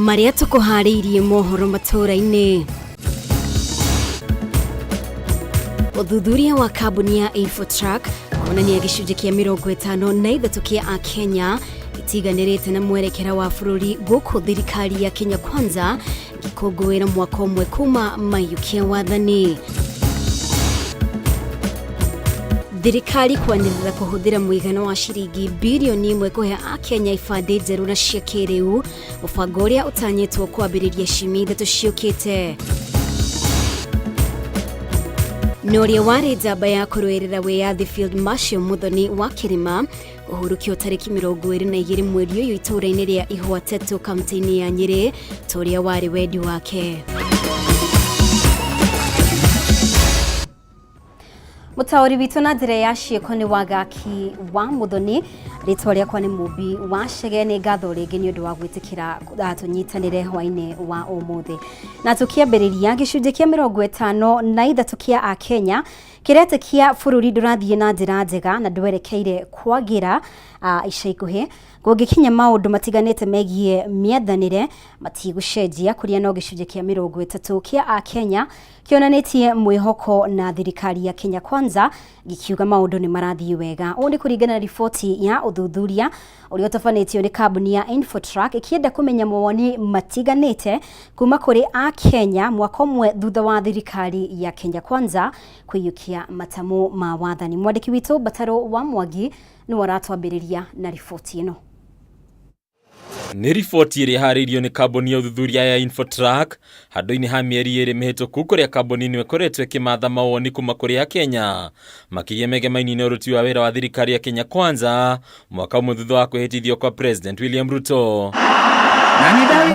Marĩa tũkũharĩirie mohoro matũũra-inĩ. Ũthuthuria wa kambuni ya Infotrack wonania gĩcunjĩ kĩa 53 kĩa Akenya itiganĩrĩte na mwerekera wa bũrũri gũkũ thirikari ya Kenya Kwanza ĩgĩkũngũĩra mwaka ũmwe kuma maiyũkia wathani. Thirikari kwanĩrĩra kũhũthĩra mũigana wa ciringi birioni 1 kũhe Akenya ibandĩ njerũ na cia kĩrĩu, mũbango ũrĩa ũtanyĩtwo kwambĩrĩria ciumia 3 ciũkĩte. Na ũrĩa warĩ njamba ya kũrũĩrĩra wĩyathi Field Marshal Muthoni wa Kĩrĩma ũhurũkio tarĩki 22 mweri ũyũ itũũra-inĩ rĩa Ihwatetũ kaunti-inĩ ya Nyĩrĩ ta ũrĩa warĩ wendi wake. Mũtaũri witũ na njĩra ya ciĩko nĩ Wagaki wa Mũthoni. Rĩtwa rĩakwa nĩ Mũmbi wa Chege. Nĩ ngatho rĩngĩ nĩ ũndũ wa gwĩtĩkĩra tũnyitanĩre hwainĩ wa ũmũthĩ. Na tũkĩambĩrĩria gĩcunjĩ kĩa 53 kĩa Akenya kĩretĩkia bũrũri ndũrathiĩ na njĩra njega na ndwerekeire kwagĩra ica ikuhĩ. Kũngĩkinya maũndũ matiganĩte megiĩ mĩathanĩre matigũcenjia, kũrĩa no gĩcunjĩ kĩa 30 kĩa Akenya kĩonanĩtie mwĩhoko na thirikari ya Kenya Kwanza gĩkiuga maũndũ nĩ marathiĩ wega. Ũũ nĩ kũringana na riboti ya ũthuthuria ũrĩa ũtabanĩtio nĩ kambuni ya Infotrack ĩkĩenda kũmenya mawoni matiganĩte kuma kũrĩ Akenya mwaka ũmwe thutha wa thirikari ya Kenya Kwanza kũiyũkia matamu ma wathani. Mwandĩki witũ Mbataro wa Mwangi nĩwe ũratwambĩrĩria na riboti ĩno. Nĩ riboti ĩrĩa ĩharĩirio nĩ kambuni ya ũthuthuria ya Infotrack handũ-inĩ ha mĩeri 2 mĩhĩtũku kũrĩa kambuni ĩno ĩkoretwo ĩkĩmatha mawoni kuma kũrĩ Akenya makĩria megemainie na ũruti wa wĩra wa thirikari ya Kenya Kwanza mwaka ũmwe thutha wa kwĩhĩtithio kwa President William Ruto.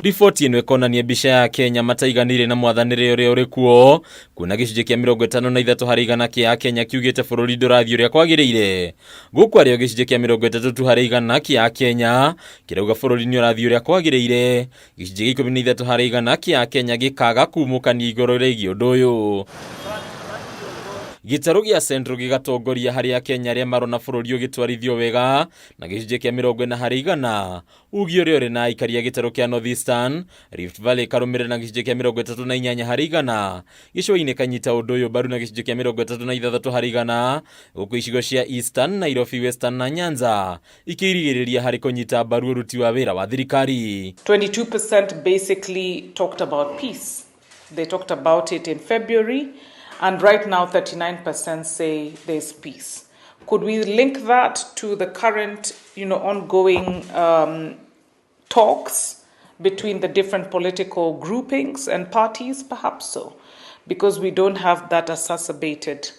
Riboti ĩno ĩkonania mbica ya Kenya mataiganĩire na mwathanĩre ũrĩa ũrĩ kuo kuona gĩcunjĩ kĩa 53 harĩ igana kĩa Akenya kiugĩte bũrũri ndũrathiĩ ũrĩa kwagĩrĩire. Gũkũ arĩ o gĩcunjĩ kĩa 30 tu harĩ igana kĩa Akenya kĩrauga bũrũri nĩ ũrathiĩ ũrĩa kwagĩrĩire. Gĩcunjĩ gĩa 13 harĩ igana kĩa Akenya gĩkaga kumũkania igũrũ rĩgiĩ ũndũ ũyũ. Gĩtarũ gĩa Central gĩgatongoria harĩ Akenya arĩa marona bũrũri ũgĩtwarithio wega na gĩcunjĩ kĩa 40 harĩ igana. Uge ũrĩa ũrĩ na aikari a gĩtarũ kĩa North Eastern, Rift Valley ĩkarũmĩrĩra na gĩcunjĩ kĩa 38 harĩ igana. Gĩcũa-inĩ ĩkanyita ũndũ ũyũ mbaru na gĩcunjĩ kĩa 36 harĩ igana, gũkũ icigo cia Eastern, Nairobi Western na Nyanza ikĩrigĩrĩria harĩ kũnyita mbaru ũruti wa wĩra wa thirikari. 22% basically talked about peace. They talked about it in February, and right now 39% say there's peace. Could we link that to the current, ongoing talks between the different political groupings and parties? Perhaps so, because we don't have that exacerbated,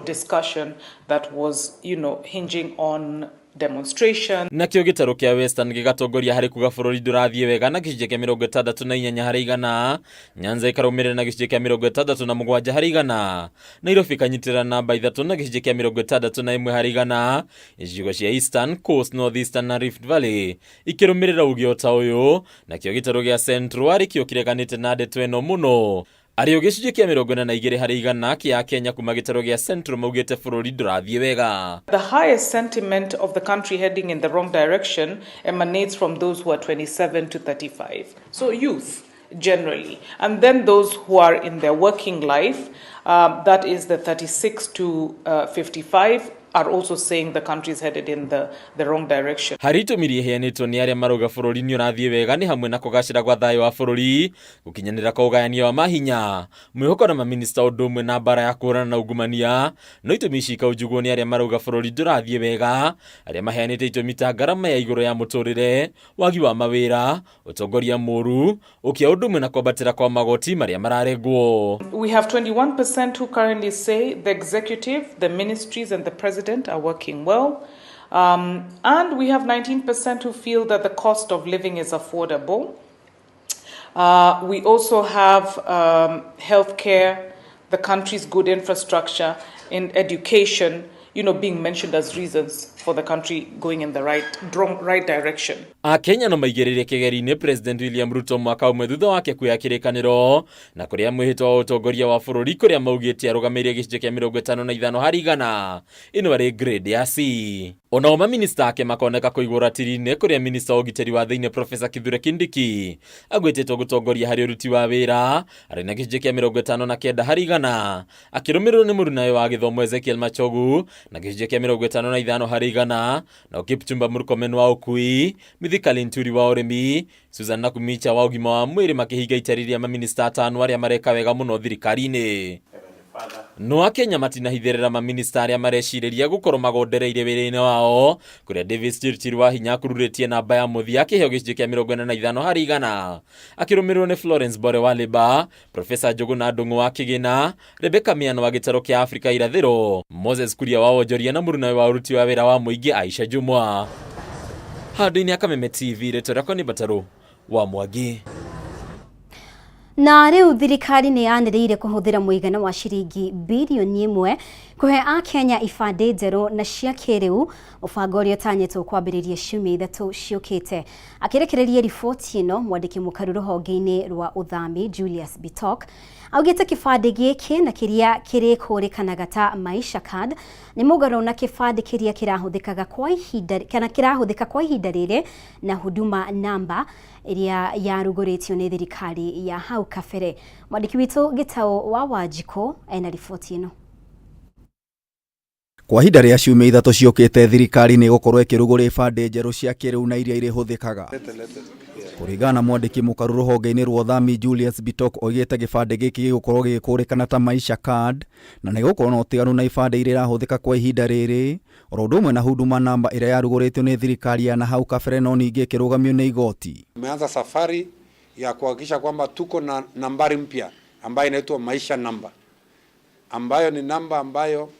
discussion that was, hinging on demonstration. Nakĩo gĩtarũ kĩa Western gĩgatongoria harĩ kuga bũrũri ndũrathiĩ wega na gĩcunjĩ kĩa 68 harĩ igana. Nyanza ĩkarũmĩrĩra na gĩcunjĩ kĩa 67 harĩ igana. Nairobi ĩkanyitĩrĩra namba 3 na gĩcunjĩ kĩa 61 harĩ igana. Icigo cia Eastern, Coast, North Eastern na Rift Valley ikĩrũmĩrĩra uge o ta ũyũ. Nakĩo gĩtarũ gĩa Central arĩ kĩo kĩreganĩte na ndeto ĩno mũno. Arĩ o gĩcunjĩ kĩa 42 harĩ igana kĩa Akenya kuma gĩtarũ gĩa Central maugĩte bũrũri ndũrathiĩ wega. The highest sentiment of the country heading in the wrong direction emanates from those who are 27 to 35. So youth generally. And then those who are in their working life, that is the 36 to 55, are also saying the country is headed in the wrong direction. Harĩ itũmi iria iheanĩtwo nĩ arĩa marauga bũrũri nĩ ũrathiĩ wega nĩ hamwe na kũgacĩra gwa thayũ wa bũrũri, gũkinyanĩra kwa ũgayania wa mahinya, mwĩhoko na maminista ũndũ ũmwe na mbara ya kũhũrana na ungumania. No itũmi ici ikaunjugwo nĩ arĩa marauga bũrũri ndũrathiĩ wega, arĩa maheanĩte itũmi ta ngarama ya igũrũ ya mũtũrĩre, wagi wa mawĩra, ũtongoria mũru, ũkĩa ũndũ ũmwe na kwambatĩra kwa magoti marĩa mararengwo. We have 21% who currently say the executive, the ministries and the president are working well. And we have 19% who feel that the cost of living is affordable. We also have healthcare, the country's good infrastructure, and education, being mentioned as reasons for the country going in the right direction. Akenya no maigĩrĩire kĩgeri-inĩ President William Ruto mwaka ũmwe thutha wake kuoya kĩrĩkanĩro na kũrĩa mwĩhĩtwa wa ũtongoria wa bũrũri kũrĩa maugĩte arũgamĩire gĩcunjĩ kĩa 55 harĩ igana. Ĩno arĩ grade ya C. Onao maminista ake makoneka kũigwo ratiri-inĩ kũrĩa minista wa ũgitĩri wa thĩinĩ Profesa Kithure Kindiki agwĩtĩtwo gũtongoria harĩ ũruti wa wĩra arĩ na gĩcunjĩ kĩa 59 harĩ igana, akĩrũmĩrĩrwo nĩ mũrunawe wa gĩthomo Ezekiel Machogu na gĩcunjĩ kĩa 55 harĩ igana, nao Kipchumba Murkomen wa ũkui, Mithika Linturi wa ũrĩmi, Susan Nakhumicha wa ũgima wa mwĩrĩ makĩhinga itari rĩa maminista atano arĩa mareka wega mũno thirikari-inĩ. No Akenya matinahithĩrĩra maminista arĩa marecirĩria gũkorwo magondereire wĩra-inĩ wao, kũrĩa Davis Chirchir wa hinya akururĩtie namba ya mũthia akĩheo gĩcunjĩ kĩa 45 harĩ igana, akĩrũmĩrĩrwo nĩ Florence Bore wa Labour, Profesa Njũgũna Ndung'u wa Kĩgĩna, Rebecca Miano wa gĩtarũ kĩa Afrika Irathĩro, Moses Kuria wa wonjoria na mũrunawe wa ũruti wa wĩra wa mũingĩ Aisha Jumwa. Handũ-inĩ ha Kameme TV, rĩtwa rĩakwa nĩ Mbatarũ wa Mwangi. Na rĩu thirikari nĩ yanĩrĩire kũhũthĩra mũigana wa ciringi birioni 1 kũhe Akenya ibandĩ njerũ na cia kĩrĩu, mũbango ũrĩa ũtanyĩtwo kwambĩrĩria ciumia 3 ciũkĩte. Akĩrekereria riboti ĩno, mwandĩki mũkaru rũhonge-inĩ rwa ũthami Julius Bitok augĩte kĩbandĩ gĩkĩ na kĩrĩa kĩrĩkũrĩkanaga ta Maisha Card nĩ mũgarũ na kĩbandĩ kĩrĩa kĩrahũthĩkaga kwa ihinda kana kĩrahũthĩka kwa ihinda rĩrĩ na Huduma Namba ĩrĩa yarugũrĩtio nĩ thirikari ya hau kabere. Mwandĩki witũ Gĩtaũ wa Wanjikũ ena riboti ĩno. Kwa ihinda rĩa ciumia 3 ciũkĩte, thirikari nĩ ĩgũkorwo ĩkĩrugũria ibandĩ njerũ cia kĩrĩu na iria irĩhũthĩkaga. Kũringana na mwandĩki mũkaru rũhonge-inĩ rwa ũthami Julius Bitok, oigĩte gĩbandĩ gĩkĩ gĩgũkorwo gĩgĩkũrĩkana ta Maisha Card na nĩ gĩgũkorwo na ũtiganu na ibandĩ iria irahũthĩka kwa ihinda rĩrĩ, oro ũndũ ũmwe na Huduma Namba ĩrĩa yarugũrĩtio nĩ thirikari ya na hau kabere no ningĩ ĩkĩrũgamio nĩ igoti. Tumeanza safari ya kuhakikisha kwamba tuko na nambari mpya ambayo inaitwa Maisha Namba, ambayo ni namba ambayo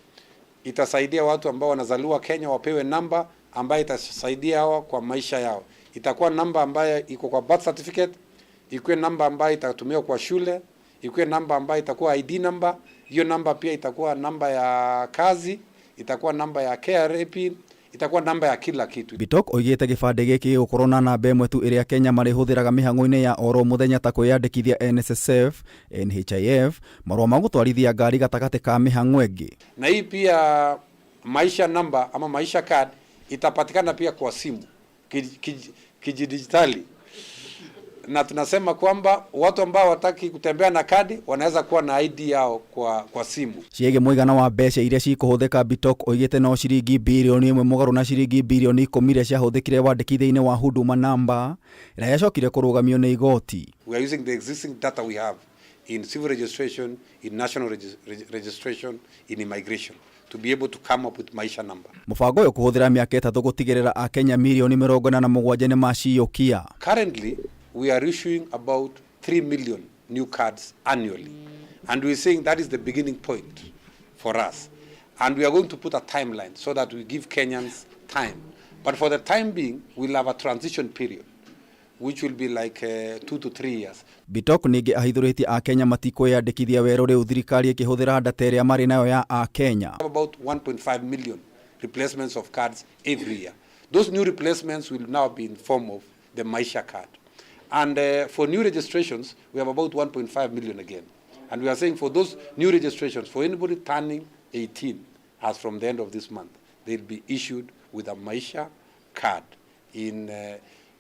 itasaidia watu ambao wanazaliwa Kenya wapewe namba ambayo itasaidia hawa kwa maisha yao. Itakuwa namba ambayo iko kwa birth certificate, ikuwe namba ambayo itatumiwa kwa shule, ikuwe namba ambayo itakuwa ID namba. Hiyo namba pia itakuwa namba ya kazi, itakuwa namba ya KRA PIN, itakuwa namba ya kila kitu. Bitok oigĩte gĩbandĩ gĩkĩ gĩgũkorwo na namba ĩmwe tu ĩrĩa Kenya marĩhũthĩraga mĩhang'o-inĩ ya oro mũthenya ta kwĩyandĩkithia NSSF, NHIF, marũa ma gũtwarithia ngari gatagatĩ ka mĩhang'o ĩngĩ. Na hii pia Maisha Namba ama Maisha Card itapatikana pia kwa simu kijidijitali, na tunasema kwamba watu ambao hawataki kutembea na kadi wanaweza kuwa na ID yao kwa simu. Ciĩgiĩ mũigana wa mbeca iria cikũhũthĩka, Bitok oigĩte no ciringi birioni 1 mũgarũ na ciringi birioni 10 iria ciahũthĩkire wandĩkithia-inĩ wa Huduma Namba ĩrĩa yacokire kũrũgamio nĩ igoti. We are using the existing data we have in civil registration, in national registration, in immigration to be able to come up with Maisha Number. Mũbango ũyũ kũhũthĩra mĩaka 3 gũtigĩrĩra Akenya mirioni 47 nĩ maciyũkia. Currently, we are issuing about 3 million new cards annually. And we're saying that is the beginning point for us. And we are going to put a timeline so that we give Kenyans time. But for the time being, we'll have a transition period, which will be like 2 to 3 years. Bitok ningĩ ahithũrĩtie Akenya matikwĩyandĩkithia werũ rĩu thirikari ĩkĩhũthĩra data ĩrĩa marĩ nayo ya Akenya. About 1.5 million replacements of cards every year. Those new replacements will now be in form of the Maisha Card. And for new registrations, we have about 1.5 million again. And we are saying for those new registrations, for anybody turning 18 as from the end of this month, they'll be issued with a Maisha Card.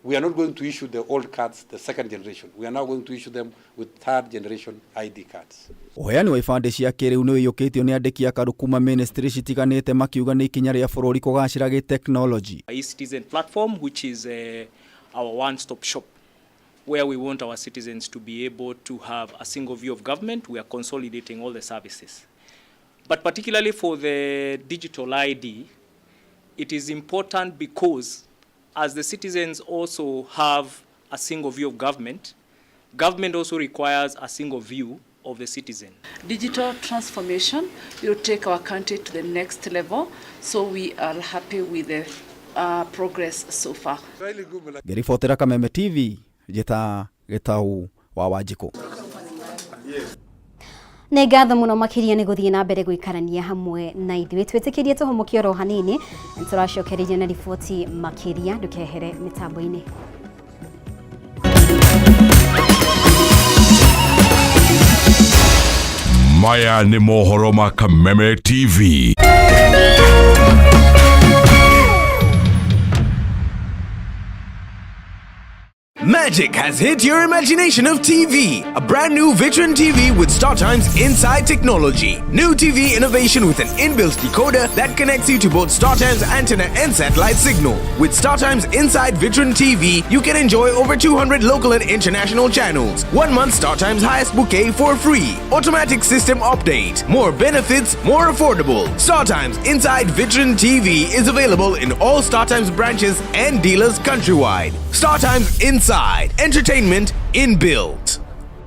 We are not going to issue the old cards, the second generation. We are now going to issue them with third generation ID cards. Ũheani wa ibandĩ cia kĩrĩu nĩ ũiyũkĩtio nĩ andĩki akaru kuma ministry citiganĩte makiuga nĩ ikinya rĩa bũrũri kũgacĩra gĩtekinoronjĩ. E-citizen platform, which is our one-stop shop, where we want our citizens to be able to have a single view of government. We are consolidating all the services. But particularly for the digital ID, it is important because as the citizens also have a single view of government, government also requires a single view of the citizen. Digital transformation will take our country to the next level, so we are happy with the progress so far. Ngĩribotera Kameme TV, njĩta Gĩtau wa Wanjikũ. Nĩ ngatho mũno makĩria nĩ gũthiĩ na mbere gũikarania hamwe na ithuĩ. Twĩtĩkĩrie tũhũmũkie oro hanini, nĩtũracokereria na riboti makĩria. Ndũkehere mĩtambo-inĩ. Maya nĩ mohoro ma Kameme TV. Magic has hit your imagination of TV. A brand new Vitron TV with StarTimes Inside technology. New TV innovation with an inbuilt decoder that connects you to both StarTimes antenna and satellite signal. With StarTimes Inside Vitron TV, you can enjoy over 200 local and international channels. 1 month StarTimes highest bouquet for free. Automatic system update. More benefits, more affordable. StarTimes Inside Vitron TV is available in all StarTimes branches and dealers countrywide. StarTimes Inside. Entertainment inbuilt.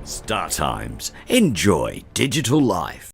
StarTimes. Enjoy digital life.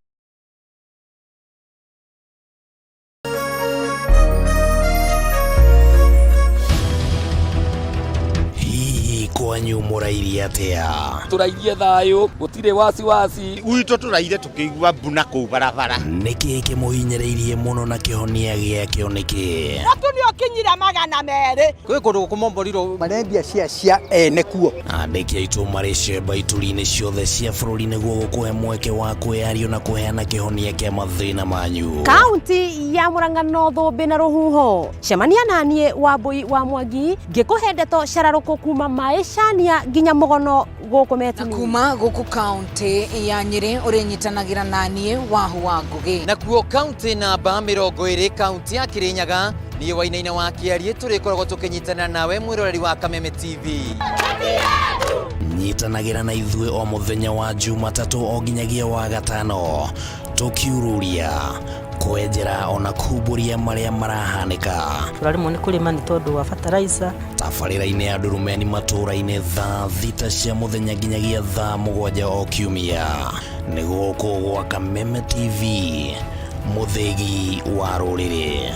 Hihi kwanyu mũrairie atĩa? Tũrairie thayũ, gũtirĩ wasiwasi. Gwitũ tũraire tũkĩigua mbuna kũu barabara. Nĩkĩ kĩmũhinyĩrĩirie mũno na kĩhonia gĩakĩo nĩkĩ? Mũtu nĩ ũkinyire 200. Kwĩ kũndũ gũkũmomborirwo marendia cia ene kuo. Andĩki aitũ marĩ cemba ituri-inĩ ciothe cia bũrũri nĩguo gũkũhe mweke wa kwĩyario na kũheana kĩhonia kĩa mathĩna manyu. Kaunti ya Murang'a no thũmbĩ na rũhuho. Cemania naniĩ Wambui wa Mwangi ngĩkũhe ndeto cararũkũ kuma maĩcania nginya mũgono gũkũ Metini. Kuma gũkũ kaunti ya Nyĩrĩ ũrĩnyitanagĩra naniĩ Wahu wa Ngũgĩ. Nakuo kaunti namba 20 kaunti ya Kirinyaga niĩ Wainaina wa Kĩarie tũrĩkoragwo tũkĩnyitana nawe mwĩroreri wa Kameme TV. Nyitanagĩra na ithuĩ o mũthenya wa Jumatatũ o nginyagia wa gatano tũkiururia kwenjera ona kumbũria marĩa marahanĩka. Tũraremwo nĩ kũrĩma nĩ tondũ wa fertilizer. Tabarĩra-inĩ ya Ndurumeni matũũra-inĩ thaa 6 cia mũthenya nginyagia thaa 7 o kiumia. Nĩ gũkũ gwa Kameme TV, mũthĩgi wa rũrĩrĩ.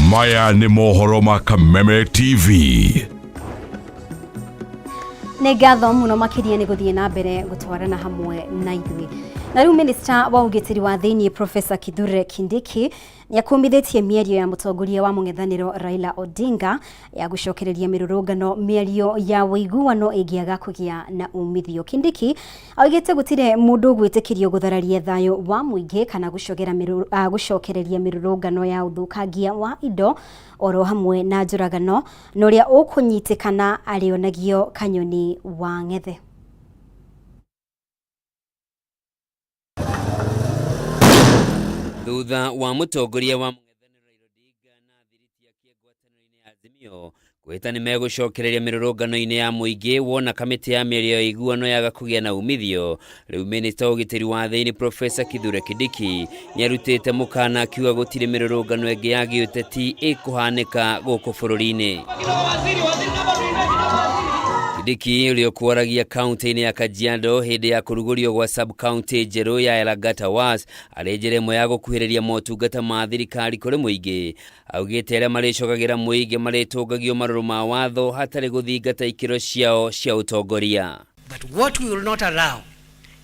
Maya nĩ mohoro ma Kameme TV. Nĩ ngatho mũno makĩria nĩ gũthiĩ na mbere gũtwarana hamwe na ithuĩ. Na rĩu Minister wa ũgitĩri wa thĩiniĩ Professor Kithure Kindiki nĩakumithĩtie mĩario ya mũtongoria wa mũng'ethanĩro Raila Odinga ya gũcokereria mĩrũrũngano mĩario ya ũiguano ĩngĩaga kũgĩa na umithio. Kindiki oigĩte gũtirĩ mũndũ ũgwĩtĩkĩrio gũthararia thayũ wa mũingĩ kana gũcokereria mĩrũrũngano ya ũthũkangia wa indo oro hamwe na njũragano na ũrĩa ũkũnyitĩkana arĩonagio kanyoni wa ng'ethe. Thutha wa mũtongoria wa mũng'ethanĩro Raila Odinga na thiriti yake ngwatanĩro-inĩ ya Azimio kwĩhĩta nĩ megũcokereria mĩrũrũngano-inĩ ya mũingĩ wona kamĩtĩ ya mĩario ya ũiguano yaga kũgĩa na umithio. Rĩu Minista wa ũgitĩri wa thĩinĩ Professor Kithure Kindiki nĩarutĩte mũkana akiuga gũtirĩ mĩrũrũngano ĩngĩ ya gĩũteti ĩkũhanĩka gũkũ bũrũri-inĩ. Kindiki ũrĩa ũkwaragia kaunti-inĩ ya Kajiado hĩndĩ ya kũrugũrio gwa sub-county njerũ ya Elagata Was arĩ njĩra ĩmwe ya gũkuhĩrĩria motungata ma thirikari kũrĩ mũingĩ, augĩte arĩa marĩcogagĩra mũingĩ marĩtũngagio marũrũ ma watho hatarĩ gũthingata ikĩro ciao cia ũtongoria. But what we will not allow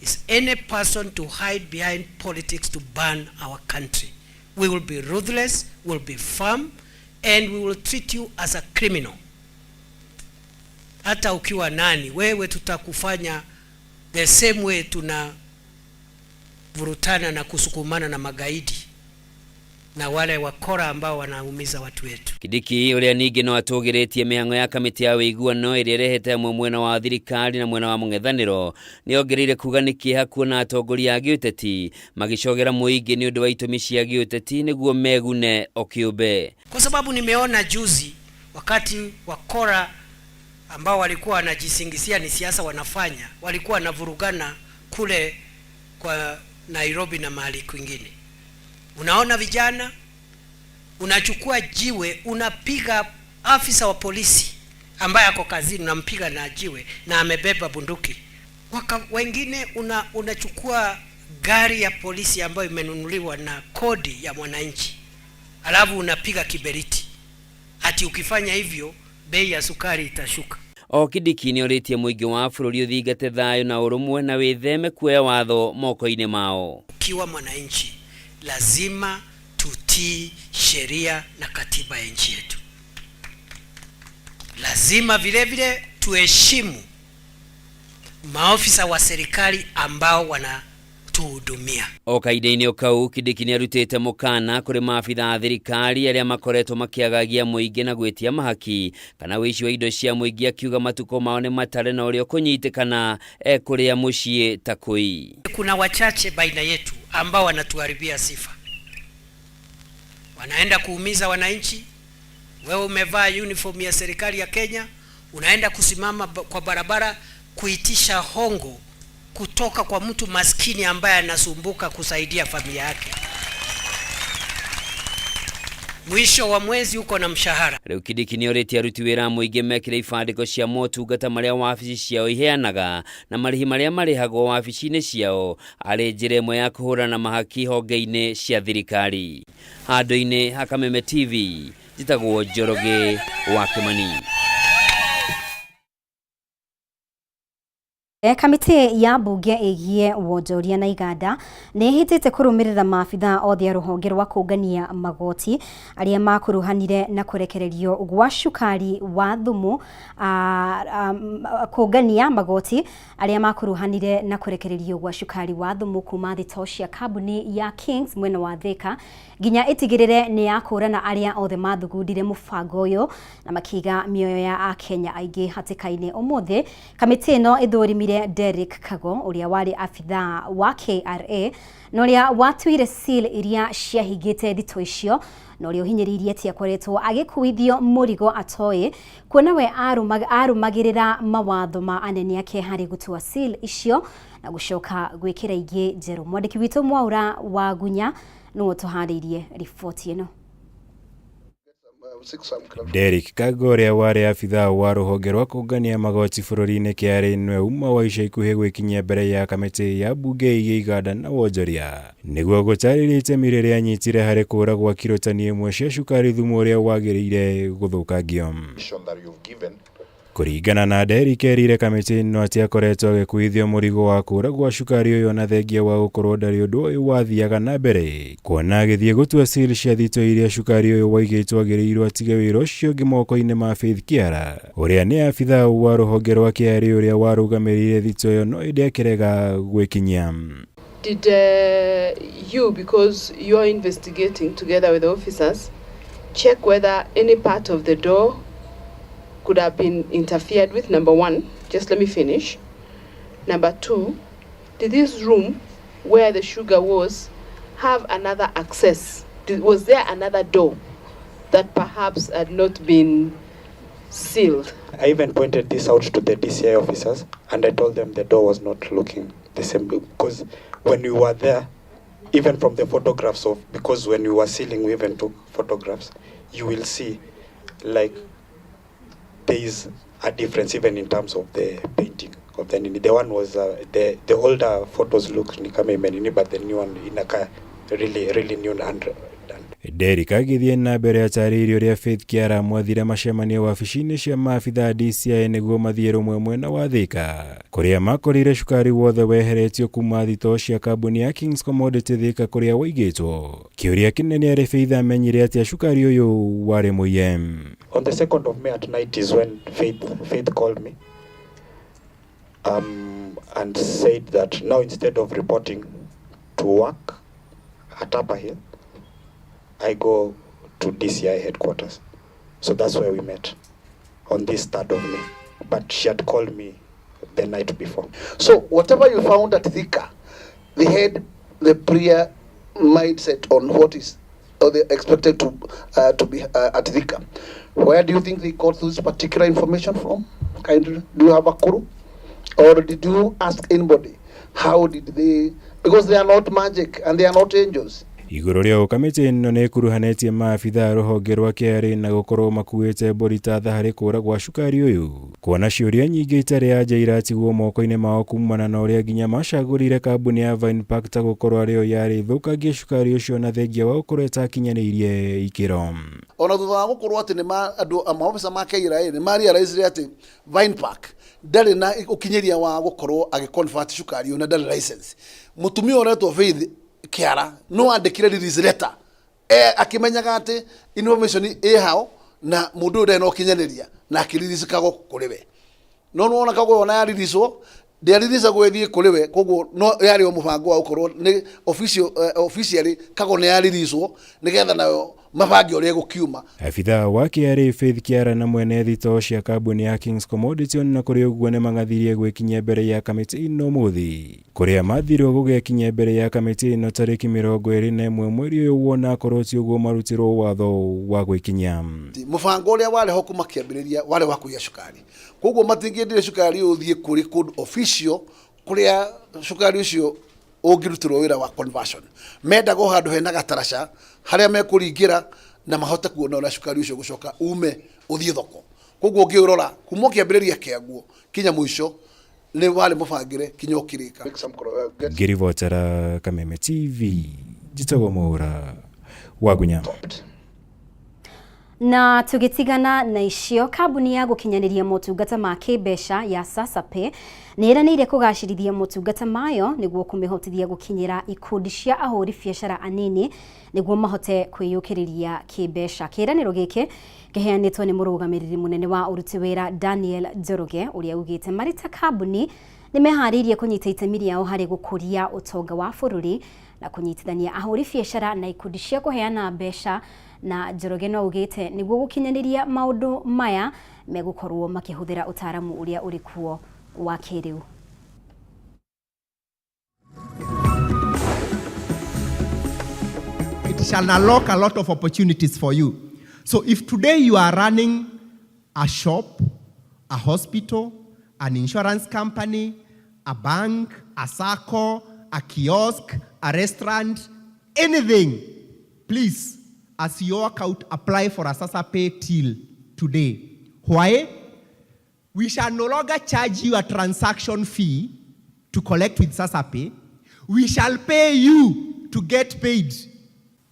is any person to hide behind politics to burn our country. We will be ruthless, we will be firm, and we will treat you as a criminal. Hata ukiwa nani, wewe tutakufanya the same way tunavurutana na kusukumana na magaidi na wale wakora ambao wanaumiza watu wetu. Kindiki ũrĩa ningĩ no atũgĩrĩtie mĩhang'o ya kamĩtĩ ya ũiguano ĩrĩa ĩrehete amwe mwena wa thirikari na mwena wa mũng'ethanĩro nĩongereire kuga nĩ kĩeha kuona atongoria a gĩũteti magĩcogera mũingĩ nĩ ũndũ wa itũmi cia gĩũteti nĩguo megune o kĩũmbe. Kwa sababu nimeona juzi wakati wakora ambao walikuwa wanajisingizia ni siasa wanafanya, walikuwa wanavurugana kule kwa Nairobi na mahali kwingine. Unaona vijana, unachukua jiwe unapiga afisa wa polisi ambaye ako kazini, unampiga na jiwe na amebeba bunduki. Wengine unachukua gari ya polisi ambayo imenunuliwa na kodi ya mwananchi, alafu unapiga kiberiti. Ati ukifanya hivyo bei ya sukari itashuka. O Kindiki nĩorĩtie mũingĩ wa bũrũri ũthingate thayũ na ũrũmwe na wĩtheme kuoya watho moko-inĩ mao. Ukiwa mwananchi lazima tutii sheria na katiba ya nchi yetu. Lazima vile vile Tuheshimu maofisa wa serikali ambao wanatuhudumia. O kahinda-inĩ o kau Kindiki nĩarutĩte mũkana kũrĩ maabitha a thirikari arĩa makoretwo makĩagagia mũingĩ na gwĩtia mahaki kana ũici wa indo cia mũingĩ akiuga matukũ mao nĩ matare na ũrĩa ũkũnyitĩkana ekũrĩa mũciĩ ta kũi. Kuna wachache baina yetu ambao wanatuharibia sifa, wanaenda kuumiza wananchi. Wewe umevaa uniform ya serikali ya Kenya, unaenda kusimama kwa barabara kuitisha hongo kutoka kwa mtu maskini ambaye anasumbuka kusaidia familia yake. Mwisho wa mwezi uko na mshahara. Rĩu Kindiki nĩorĩtie aruti wĩra a mũingĩ mekĩre ibandĩko cia motungata marĩa wabici ciao iheanaga na marĩhi marĩa marĩhagwo wabici-inĩ ciao arĩ njĩra ĩmwe ya kũhũrana na mahaki honge-inĩ cia thirikari. Handũ-inĩ ha Kameme TV, njĩtagwo Njoroge wa Kĩmani. Kamĩtĩ ya mbunge ĩgiĩ wonjoria na iganda nĩ ĩhĩtĩte kũrũmĩrĩra maabitha othe a rũhonge rwa kũngania magoti arĩa makuruhanire na kũrekererio gwa cukari wa thumu kũngania magoti arĩa makuruhanire na kũrekererio gwa cukari wa thumu kuma thitoo cia kambuni ya Kings mwena wa Thika nginya ĩtigĩrĩre nĩ yakũrana arĩa othe mathugundire mũbango ũyũ na makiga mĩoyo ya akenya aingĩ hatĩka-inĩ. Ũmũthĩ kamĩtĩ ĩno ĩthũrimire Derek Kago ũrĩa warĩ abithaa wa KRA na ũrĩa watuire seal iria ciahingĩte thitoo icio na ũrĩa ũhinyĩrĩirie atĩ akoretwo agĩkuithio mũrigo atoĩ kuona we arũmagĩrĩra mawatho ma anene ake harĩ gũtua seal icio na gũcoka gwĩkĩra ingĩ njerũ. Mwandĩki witũ Mwaura wa Gunya nĩwe ũtũharĩirie riboti ĩno. Derek Kago ũrĩa warĩ abithaa wa rũhonge rwa kũngania magoti bũrũri-inĩ KRA nĩwe uma wa ica ikuhĩ gwĩkinyia mbere ya kamĩtĩ ya mbunge ĩgiĩ iganda na wonjoria nĩguo gũtarĩria itemi rĩrĩa anyitire harĩ kũra gwa kiro tani ĩmwe cia cukari thumu ũrĩa wagĩrĩire gũthũkangio. Kũringana na Derek erire kamĩtĩ ĩno atĩ akoretwo agĩkuithio mũrigo wa kũra gwa cukari ũyũ na thengia wa gũkorwo ndarĩ ũndũ ũyũ wathiaga na mbere kuona agĩthiĩ gũtua seal cia thitoo iria cukari ũyũ waigĩtwo agĩrĩirwo atige wĩra ũcio ũngĩ moko-inĩ ma Faith Kiara ũrĩa nĩ abithaa wa rũhonge rwa KRA ũrĩa warũgamĩrĩire thitoo ĩyo no ĩndĩ akĩrega gwĩkinyia. Did you, because you are investigating together with the officers, check whether any part of the door could have been interfered with? Number one, just let me finish. Number two, did this room where the sugar was have another access? Was there another door that perhaps had not been sealed? I even pointed this out to the DCI officers and I told them the door was not looking the same because when we were there, even from the photographs of, because when we were sealing, we even took photographs, you will see like there is a difference even in terms of the painting of the nini. The one was, the older photos look ni kama imenini, but the new one inakaa really, really new and done. Derek agĩthiĩ na mbere atarĩirie ũrĩa Faith Kiara mwathire macemanio wabici-inĩ cia maabitha DCI nĩguo mathiĩ rũmwe mwena wa Thika kũrĩa makorire cukari wothe weheretio kuma thitoo cia kambuni ya Kings Commodity Thika kũrĩa waigĩtwo. Kĩũria kĩnene arĩ Faith amenyire atĩa cukari ũyũ warĩ mũiye. On the 2nd of May at night is when Faith called me and said that now instead of reporting to work at Upper Hill, I go to DCI headquarters. So that's where we met on this 3rd of May. But she had called me the night before. So whatever you found at Thika, they had the prior mindset on what is or they expected to be at Thika. Where do you think they got this particular information from? Kindly, do you have a clue? Or did you ask anybody? How did they? Because they are not magic and they are not angels. Igũrũ rĩa ũũ kamĩtĩ ĩno nĩ ĩkuruhanĩtie maabitha a rũhonge rwa KRA na gũkorwo makuĩte mbũri ta tha harĩ kũra gwa cukari ũyũ kuona ciũria nyingĩ itarĩ anja iratigwo moko-inĩ mao kumana na ũrĩa nginya macagũrire kambuni ya Vine Park ta gũkorwo arĩ yo yarĩ thũkangie cukari ũcio na thengia wa gũkorwo ĩtakinyanĩirie ikĩro. Ona thutha wa gũkorwo atĩ nĩ andũ maobitha ma KRA nĩ ma realize atĩ Vine Park ndarĩ na ũkinyĩria wa gũkorwo agĩ convert cukari ũyũ na ndarĩ license. Mũtumia ũretwo Faith Kiara no andĩkire release letter akimenyaga atĩ information ĩ hao na mũndũ ũyũ ndarĩ na ũkinyanĩria na akĩ release Kago kũrĩ we. No nĩwona Kago ona yariricwo ndĩariricagwo ĩthiĩ kũrĩ we, koguo no yarĩ o mũbango wa gũkorwo nĩ official, officially Kago nĩ yariricwo nĩgetha nayo mabange ũrĩa ĩgũkiuma. Abithaa wa KRA Faith Kĩara na mwene thitoo cia kambuni ya Kings Commodity ona kũrĩ ũguo nĩmang'athirie gwĩkinyia mbere ya kamĩtĩ ĩno ũmũthĩ kũrĩa mathirwo gũgekinyia mbere ya kamĩtĩ ĩno tarĩki 21 mweri ũyũ wona akorwo ti ũguo marutirwo watho wa gwĩkinyia. Mũbango ũrĩa warĩ ho kuma kĩambĩrĩria warĩ wa kũiya cukari, koguo matingĩendire cukari ũyũ ũthiĩ kũrĩ kũndũ official kũrĩa cukari ũcio ũngĩrutĩrwo wĩra wa conversion. Mendaga o handũ hena gataraca harĩa mekũringĩra na mahote kuona ũrĩa cukari ũcio ũgũcoka ume ũthiĩ thoko. Koguo ũngĩũrora kuma kĩambĩrĩria kĩaguo kinya mũico nĩ warĩ mũbangĩre kinya ũkĩrĩka. Ngĩribotera Kameme TV, njĩtagwo Mwaũra Wagunya. Na tũgĩtigana na icio, kambuni ya gũkinyanĩria motungata ma kĩmbeca ya SasaPay nĩ ĩranĩire kũgacĩrithia motungata mayo nĩguo kũmĩhotithia gũkinyĩra ikundi cia ahũri biacara anini nĩguo mahote kwĩyũkĩrĩria kĩmbeca. Kĩĩranĩro gĩkĩ kĩheanĩtwo nĩ mũrũgamĩrĩri mũnene wa ũruti wĩra Daniel Njoroge ũrĩa ugĩte marĩ ta kambuni nĩ meharĩirie kũnyita itemi rĩao harĩ gũkũria ũtonga wa bũrũri na kũnyitithania ahũri biacara na ikundi cia kũheana mbeca. Na Njoroge no augĩte nĩguo gũkinyanĩria maũndũ maya megũkorwo makĩhũthĩra ũtaaramu ũrĩa ũrĩ kuo wa kĩrĩu. It shall unlock a lot of opportunities for you. So if today you are running a shop, a hospital, an insurance company, a bank, a SACCO, a kiosk, a restaurant, anything, please, as you walk out, apply for a SasaPay till today. Why? We shall no longer charge you a transaction fee to collect with SasaPay. We shall pay you to get paid.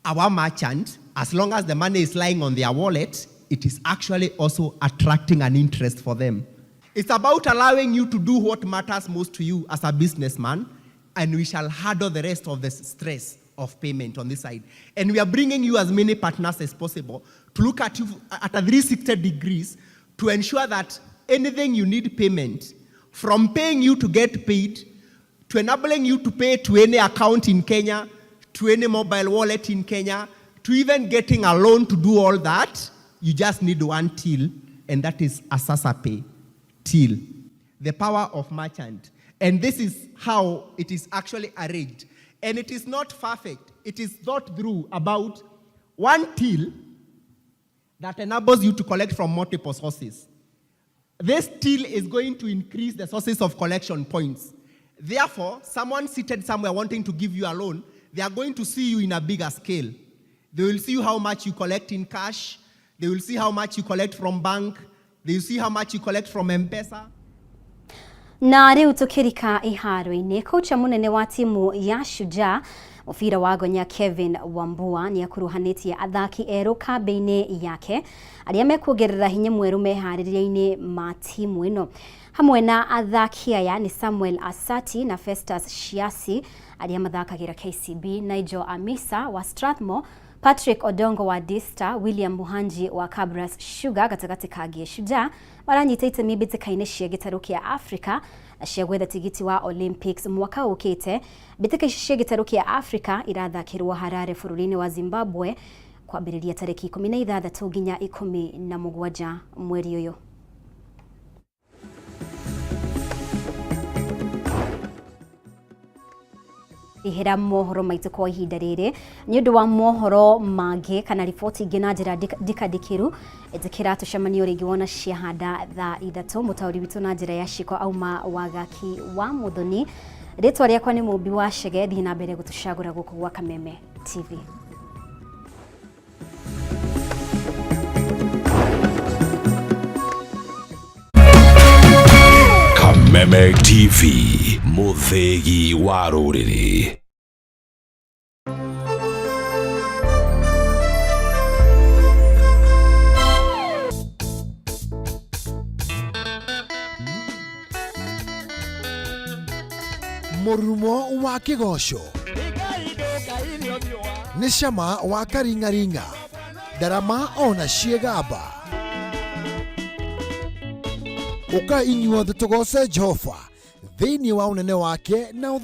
Our merchant, as long as the money is lying on their wallet, it is actually also attracting an interest for them. It's about allowing you to do what matters most to you as a businessman, and we shall handle the rest of the stress of payment on this side. And we are bringing you as many partners as possible to look at you at a 360 degrees to ensure that anything you need payment, from paying you to get paid, to enabling you to pay to any account in Kenya, to any mobile wallet in Kenya, to even getting a loan to do all that, you just need one till, and that is a SasaPay till. The power of merchant. And this is how it is actually arranged. And it is not perfect. It is thought through about one till that enables you to collect from multiple sources. This till is going to increase the sources of collection points. Therefore, someone seated somewhere wanting to give you a loan, they are going to see you in a bigger scale. They will see how much you collect in cash. They will see how much you collect from bank. They will see how much you collect from M-Pesa. Na rĩu tũkĩrika iharo-inĩ, kocha mũnene wa timu ya Shujaa mũbira wa gonya Kevin Wambua nĩ akuruhanĩtie athaki erũ kambĩ-inĩ yake arĩa mekuongerera hinya mwerũ meharĩria-inĩ ma timu ĩno. Hamwe na athaki aya nĩ Samuel Asati na Festus Shiasi arĩa mathakagĩra KCB, Nigel Amisa wa Strathmore, Patrick Odongo wa Dista, William Muhanji wa Kabras Sugar gatagatĩ ka Shujaa maranyita itemi mbĩtĩka-inĩ cia gĩtarũ kĩa Africa na cia gwetha tigiti wa Olympics mwaka ũkĩte. Mbĩtĩka ici cia gĩtarũ kĩa Africa irathakĩrwo Harare bũrũri-inĩ wa Zimbabwe kwambĩrĩria tarĩki 16 nginya 17 mweri ũyũ. Ihera mohoro maitũ kwa ihinda rĩrĩ nĩ ũndũ wa mohoro mangĩ kana riboti ingĩ na njĩra ndikandĩkĩru ĩtĩkĩra tũcemanio rĩngĩ wona ciahanda thaa 3. Mũtaũri witũ na njĩra ya ciko auma Wagaki wa Mũthoni. Rĩtwa rĩakwa nĩ Mũmbi wa Chege, thiĩ na mbere gũtũcagũra gũkũ gwa Kameme TV. Kameme TV, mũthĩgi wa rũrĩrĩ. Mũrurumo wa kĩgoco nĩ cama wa karingaringa, ndarama ona ciĩgamba. Ũkai inyuothe tũgoce Jehova thĩinĩ wa ũnene wake na.